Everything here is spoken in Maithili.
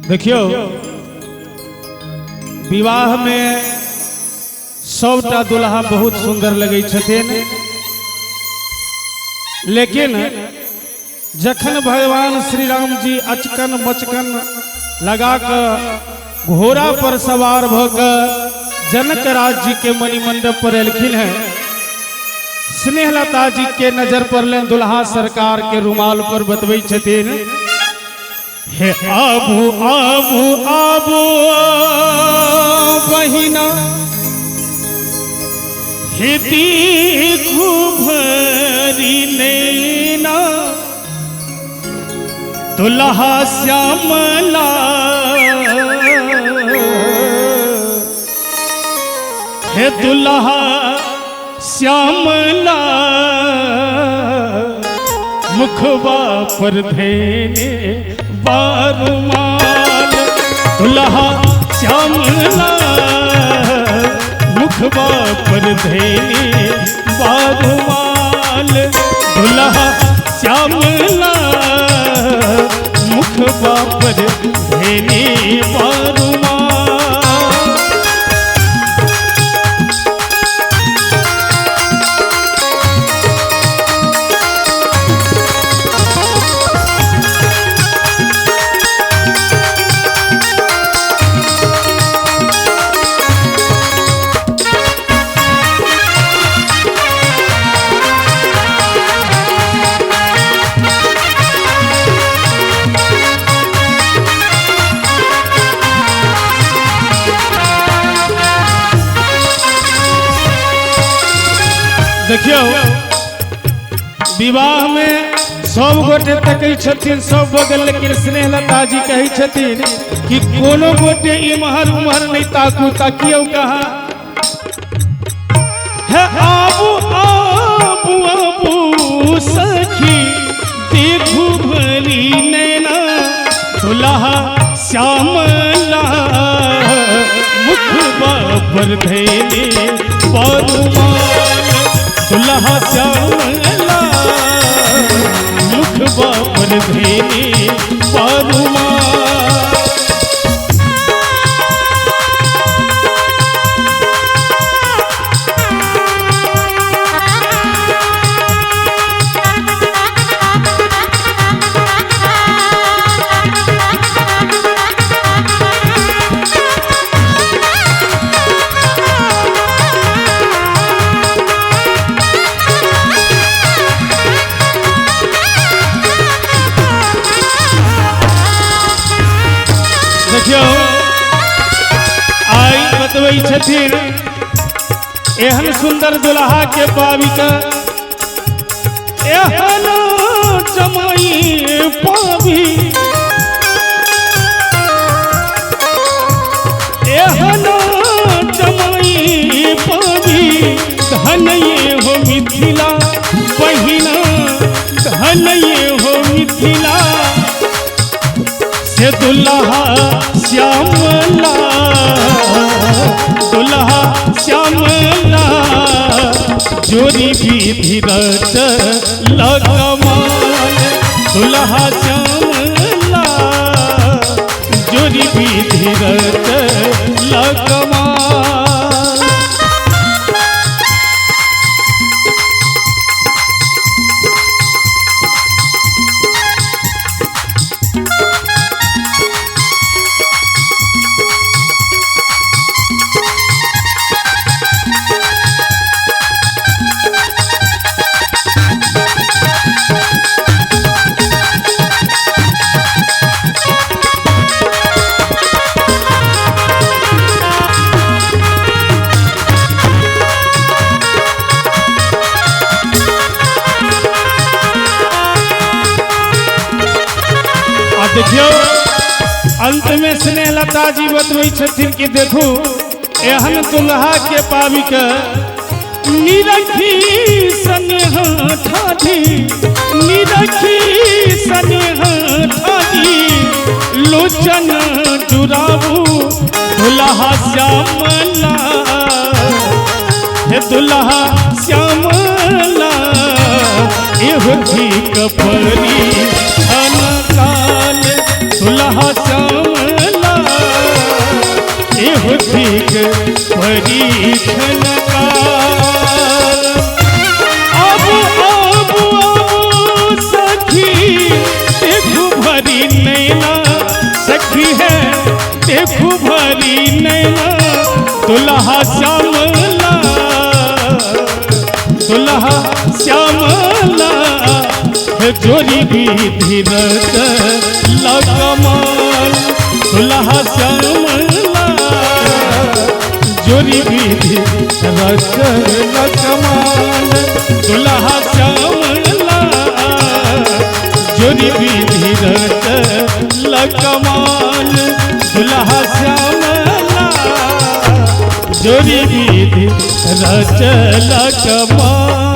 देखियो विवाह में सबटा दुल्हा बहुत सुंदर लगै छथिन, लेकिन जखन भगवान श्री राम जी अचकन मचकन लगा के घोड़ा पर सवार भ के जनक राज जी के मणिमंडप पर एलखिन हैं, स्नेहलता जी के नजर पड़लनि दुल्हा सरकार के रुमाल पर बतबै छथिन, हे आबू आबू आबू बहिना, हे देखू भरी नैना, दुल्हा श्यामला, हे दुल्हा श्यामला, मुखवा पर धेने बारुमाल, दुल्हा श्यामला, मुखवा पर धेने बारुमाल, दुल्हा श्यामला, मुखवा पर धेने बारुमाल। देखियो विवाह में सब गोटे तकै छथिन सब बगल, लेकिन स्नेहलता जी कहै छथिन कि कोनो गोटे इम्हर उम्हर नहीं ताकू, ताकियो कहाँ। हे आबू आबू आबू सखी देखू भरी नैना, दुल्हा श्यामला, मुखबा पर धैले बरुमाल, दुल्हा श्यामला, मुखबा पर धैले बरुमाल। देखियो आई बतबै छथिन एहन सुंदर दुल्हा के पाबी के एहन जमाई पाबी, एहन जमाई पाबी, धन ये हो मिथिला बहिना, धन ये हो मिथिला, से दुल्हा श्यामला, दुल्हा श्यामला, जोरी विधि रच लगमाल, दुल्हा श्यामला, जोरी विधि रच लगमाल। देखियो अंत में स्नेहलता जी बतबै छथिन कि देखू एहन दुल्हा के पाबी के निरखी स्नेह ठाठी, निरखी स्नेह ठाठी, लोचन जुराबू दुल्हा श्यामला, हे दुल्हा श्यामला, एहो ठीक परी अनकाल, दुल्हा श्यामला, करी झनकार। अब अब अब सखी देखू भरी नैना, सखी है देखू भरी नैना, दुल्हा श्यामला, दुल्हा श्यामला, हे जोरी विधि कमाल, दुल्हा श्यामला, जोरी विधि रचल कमाल, दुल्हा श्यामला, जोरी विधि रचल कमाल, दुल्हा श्यामला, जोरी विधि रचल कमाल।